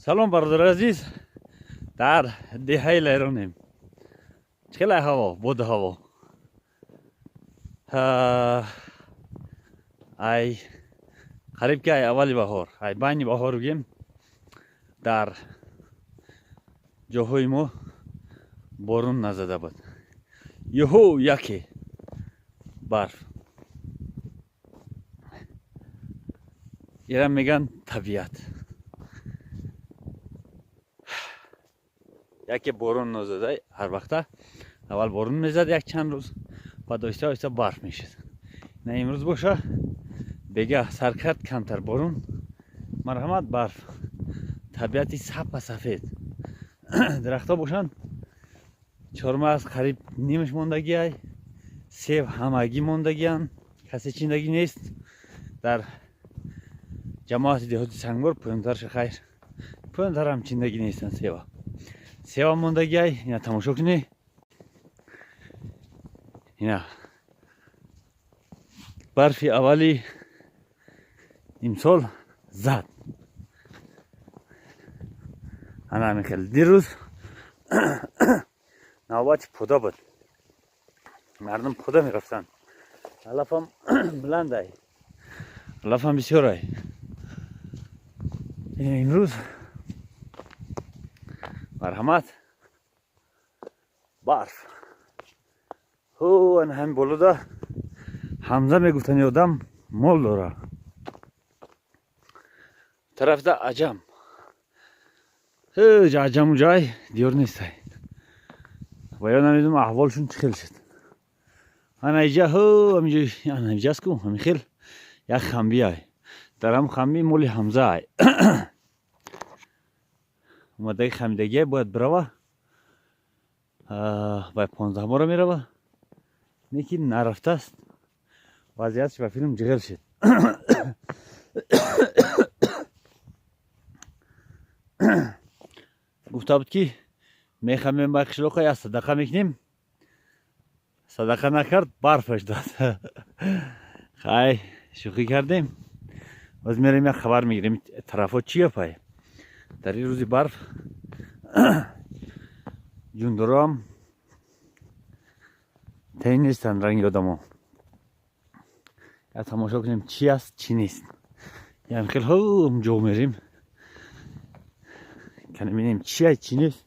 Салом, бародари азиз, дар деҳаи Лайронем. Чӣ хеле ҳаво, боду ҳаво. Ай қариб ки ай аввали баҳор, ай байни баҳор гӯем, дар ҷоҳои мо борон назада буд. Юҳу, яке барф. Ира меган табиат. Яке борон назада ҳар вақта, аввал борон мезад як чанд рӯз, баъд оҳиста оҳиста барф мешуд. На имрӯз боша, бега сар кард камтар борон, марҳамат барф. Табиати сапа сафед. Дарахтҳо бошанд, чормағз қариб нимаш мондагиай, себ ҳамагӣ мондагианд, касе чиндагӣ нест. Дар ҷамоати деҳоти Сангвор поёнтарша хайр, поёнтар ҳам чиндагӣ нестанд себа. Себа мондагиай, ина тамошо кунӣ. Ина барфи аввали имсол зад. Ана ҳамин хел дирӯз навбати пода буд. Мардум пода мерафтанд. Алафам баландай. Алафам бисёрай. Имрӯз марҳамат барф. Ҳу, ана ҳамин болода Ҳамза мегуфтани одам мол дора. Тарафда аҷам. Ҳеҷ аҷаму ҷай диёр нестай. Ва ё намедонам аҳволшон чӣ хел шуд. Ана иҷа, ҳу, ҳаминҷо, ана иҷаст ку, ҳамин хел як хамби ай. Дар ҳам хамби моли Ҳамза ай. Омадаги хамидагиай бояд бирава. Бай 15 бора мерава. Лекин нарафтааст. Вазъиятш ба филм ҷиғел шуд. Гуфта буд ки мехамем ба қишлоқа, я садақа мекунем. Садақа накард, барфаш дод. Хай, шӯхӣ кардем. Боз мерем як хабар мегирем, тарафҳо чӣ гапай. Дар ин рӯзи барф ҷундороам таин нестанд ранги одамо. Я тамошо кунем чӣ аст, чӣ нест. Ям хел ҳум ҷо мерем. Кане бинем чӣ аст, чӣ нест.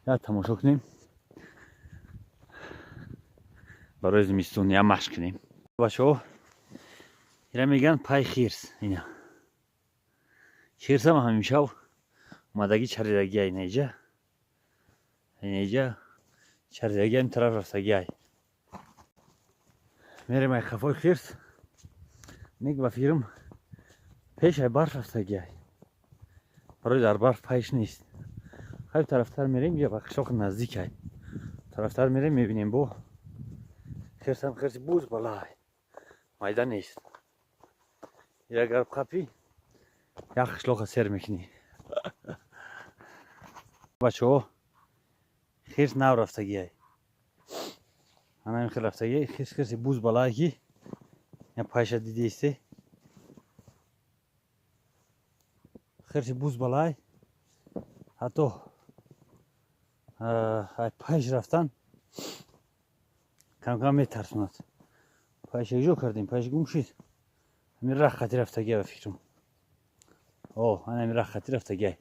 Я тамошо кунем. Барои зимистон я машқ кунем. Бачаҳо, ира мегӯянд пай хирс. Ина. Хирсам ҳамишав омадагӣ чаридагиай ина иҷа. Ина иҷа чаридагиай ин тараф рафтагиай. Мерем ай қафои хирс. Нек ба фирм пеш ай барф рафтагиай. Барои дар барф пайш нест. Хайр, тарафтар мерем, я ба қишлоқ наздик ай. Тарафтар мерем, мебинем бо хирсам хирси буз балай. Майда нест. Ира гар қапӣ як қишлоқа сер мекунӣ. Бачаҳо, хирс нав рафтагиай. Ана ҳамин хел рафтагиай, хирс хирси буз балай ки я пайша дидисте. Хирси буз балай ҳатто ай пайш рафтан кам-кам метарсонад. Пайша иҷо кардем, пайш гум шуд. Ҳамин рах хати рафтагиай ба фикрам. О, ана ҳамин рах хати рафтагиай.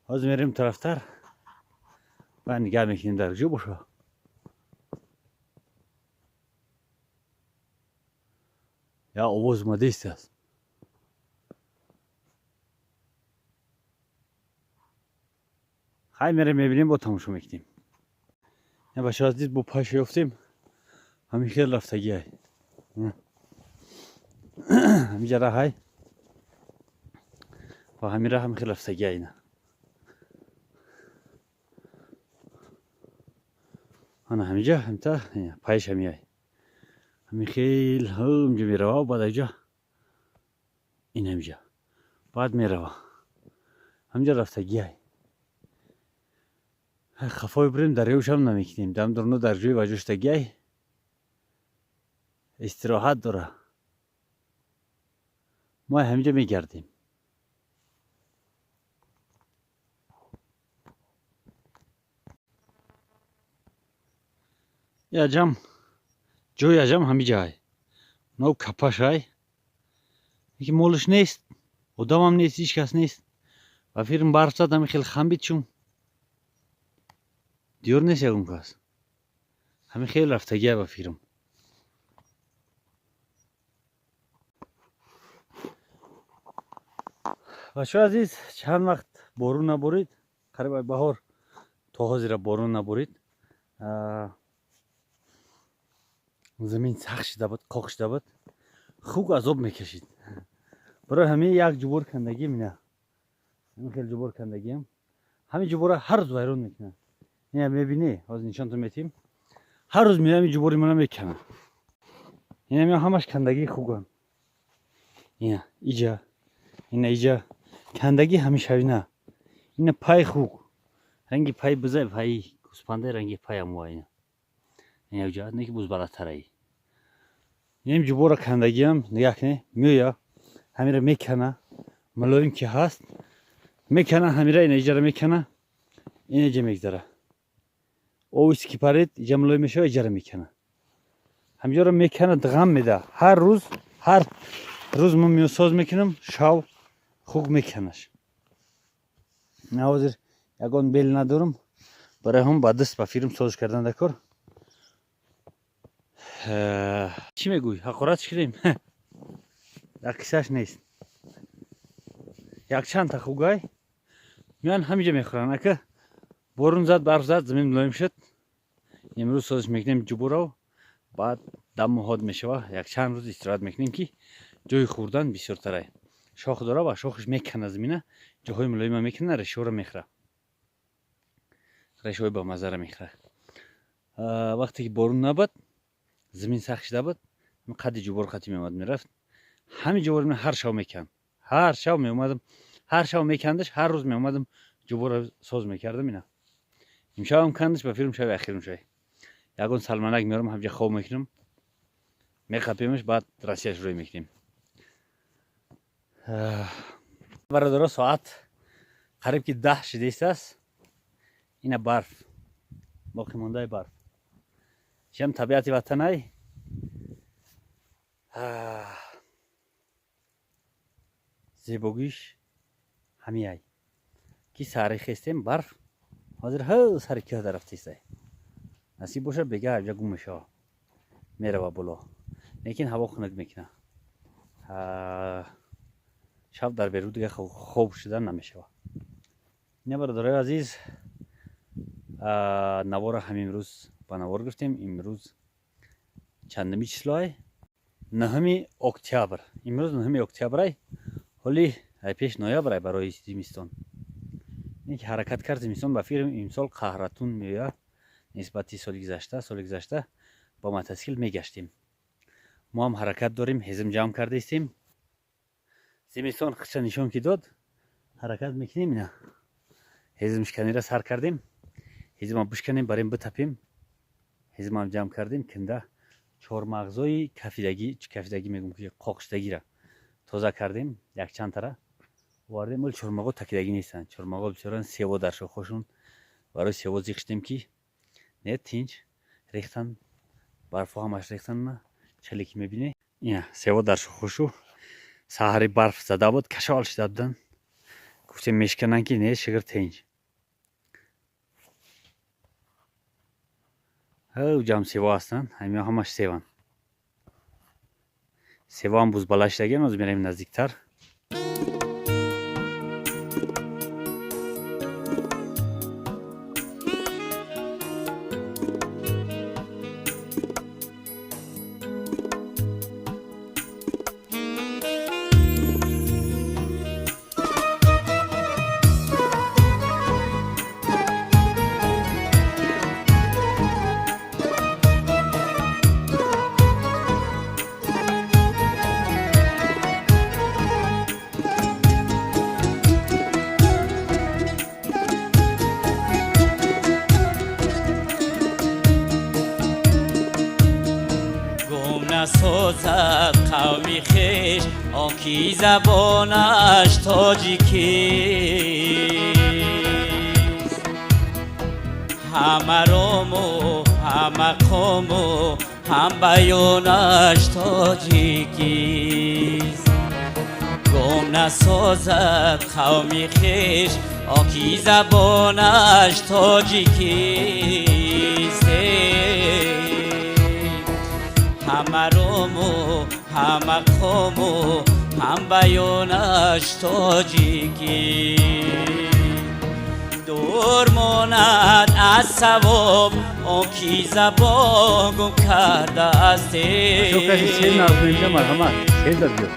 Ҳозир мерем тарафтар. Баъд нигаҳ мекунем дар куҷо боша. Я овоз омадааст аст. Хай мерем мебинем, бо тамошо мекунем. Я бачаҳо азиз, бо пайша ёфтем. Ҳамин хел рафтагиай. Ҳаминҷа раҳай ва ҳамин раҳ ҳамин хел рафтагиай ина. Ана ҳаминҷа ҳамта пайш ҳамиай. Ҳамин хел ҳаминҷа мерава, баъд аҷа ин ҳаминҷа баъд мерава. Ҳаминҷа рафтагиай. Хафои бирем, дарёшам намекунем. Дам дурно дар ҷои ваҷоштагиай истироҳат дора. Мо ҳаминҷа мегардем. Аҷам ҷои аҷам ҳами ҷай. Нав капашай. Ки молш нест, одамам нест, ҳеҷ кас нест. Ба фирм барф зад, ҳами хел хамбид, чун диёр нест ягон кас. Ҳами хел рафтагия ба фирм. Бачаҳои азиз, чанд вақт борун наборид, қариб баҳор то ҳозира борун наборид. Замин сахт шида буд, қоқ шида буд, хук азоб мекашид. Барои ҳамин як ҷубор кандагим, ина ҳамин хел ҷубор кандагиам. Ҳамин ҷубора ҳар рӯз вайрон мекунад. Ина мебинӣ, ҳозир нишонтон метиҳем. Ҳар рӯз меоям, ин ҷубори мана меканад. Ина меоям, ҳамаш кандагии хуган. Ина иҷа, ина иҷа кандагӣ ҳамешавина. Ина пай хук, ранги пай буза, паи гӯспандаи ранги пай амуа ина. Ина иҷа не ки буз баландтараи. Инам ҷубора кандагиам, нигоҳ кунед, меоя ҳамира мекана, мулоим ки ҳаст, мекана ҳамира, ина иҷара мекана, ина иҷа мегзара. Овиси ки парид, иҷа мулоим мешава, иҷара мекана. Ҳамиҷоро мекана, дғам меда. Ҳар рӯз, ҳар рӯз ман меосоз мекунам, шав хук меканаш. На ҳозир ягон бел надорам, барои ҳам ба даст ба фирм соз кардан дар кор. Чӣ мегӯй? Ҳақорат кунем? Дар қиссааш нест. Якчанд та хугай меоянд, ҳамиҷа мехӯранд. Ака борун зад, барф зад, замин мулоим шуд. Имрӯз созиш мекунем ҷубурав, баъд даму ҳод мешава, якчанд рӯз истироҳат мекунем, ки ҷои хӯрдан бисёртарай. Шох дора ва шохаш мекана замина, ҷоҳои мулоима мекана, решҳоро мехӯра. Решҳои бамаззара мехӯра. Вақте ки борун набад, замин сахт шида буд, қадди ҷубор қати меомад мерафт. Ҳамин ҷубор ҳар шав меканд. Ҳар шав меомадам, ҳар шав мекандаш, ҳар рӯз меомадам ҷуборро соз мекардам ина. Имшабам кандаш, ба фирм шави ахирм шавӣ. Ягон салманак меорам, ҳамҷа хоб мекунам, меқапемаш, баъд Россияш рӯй мекунем. Бародаро, соат қариб ки 10 шидааст. Ина барф, боқимондаи барф. Чиам табиати ватанай. Зебогиш ҳамияй. Ки саҳари хестем, барф ҳозир ҳа сари кӯҳ дарафтистай. Насиб бошад, бега ҳамҷа гум мешава, мерава боло. Лекин ҳаво хунук мекунад. Шаб дар берун дига хоб шудан намешава. Ина бародарои азиз, навора ҳам имрӯз ба навор гирифтем. Имрӯз чандами числоай? 9 октябр. Имрӯз 9 октябрай. Ҳоли ай пеш ноябрай барои зимистон. Ин ки ҳаракат кард зимистон, ба фирм имсол қаҳратун меояд нисбати соли гузашта. Соли гузашта бо мотосикл мегаштем. Мо ҳам ҳаракат дорем, ҳезм ҷамъ кардаистем. Зимистон хича нишон ки дод, ҳаракат мекунем. Ина ҳезмшиканира сар кардем. Ҳезмам бишканем, барем битапем. Ҳезмам ҷамъ кардем, канда чормағзои кафидагӣ, чӣ кафидагӣ мегӯм, ки қоқшидагира тоза кардем, якчанд тара овардем. Вале чормағо такидагӣ нестанд. Чормағо бисёран сево дар шохҳошон. Барои сево зиқ шудем, ки не тинч рехтан, барфҳо ҳамаш рехтан, чале ки мебинӣ. Ина сево дар шохҳошу саҳари барф зада буд, кашол шида буданд. Гуфтем мешкананд, ки не, шигир тинч. Ҷамъ сево ҳастанд, ҳамиҳо ҳамаш севанд. Севоам бузбала шидагиам, ҳозир меравем наздиктар. Насозад қавми хеш, он ки забонаш тоҷикист. Ҳамаро мо Ҳам мақому ҳам баёнаш тоҷикист. Гум насозад қавми хеш, он ки забонаш тоҷикист. Ҳама рому, ҳама қому, ҳам баёнаш тоҷикӣ. Дур монад аз савоб он ки забон гум кардааст. Каси сел нағз, марҳамат, сел дар биё.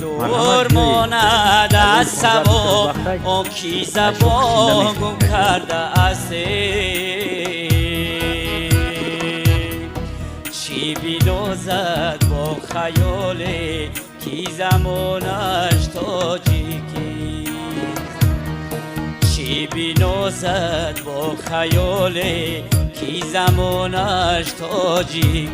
Дур монад аз савоб он ки забон гум кардааст. Чӣ бинозад бо хаёле ки замонаш тоҷикист? Чӣ бинозад бо хаёле ки замонаш тоҷикист?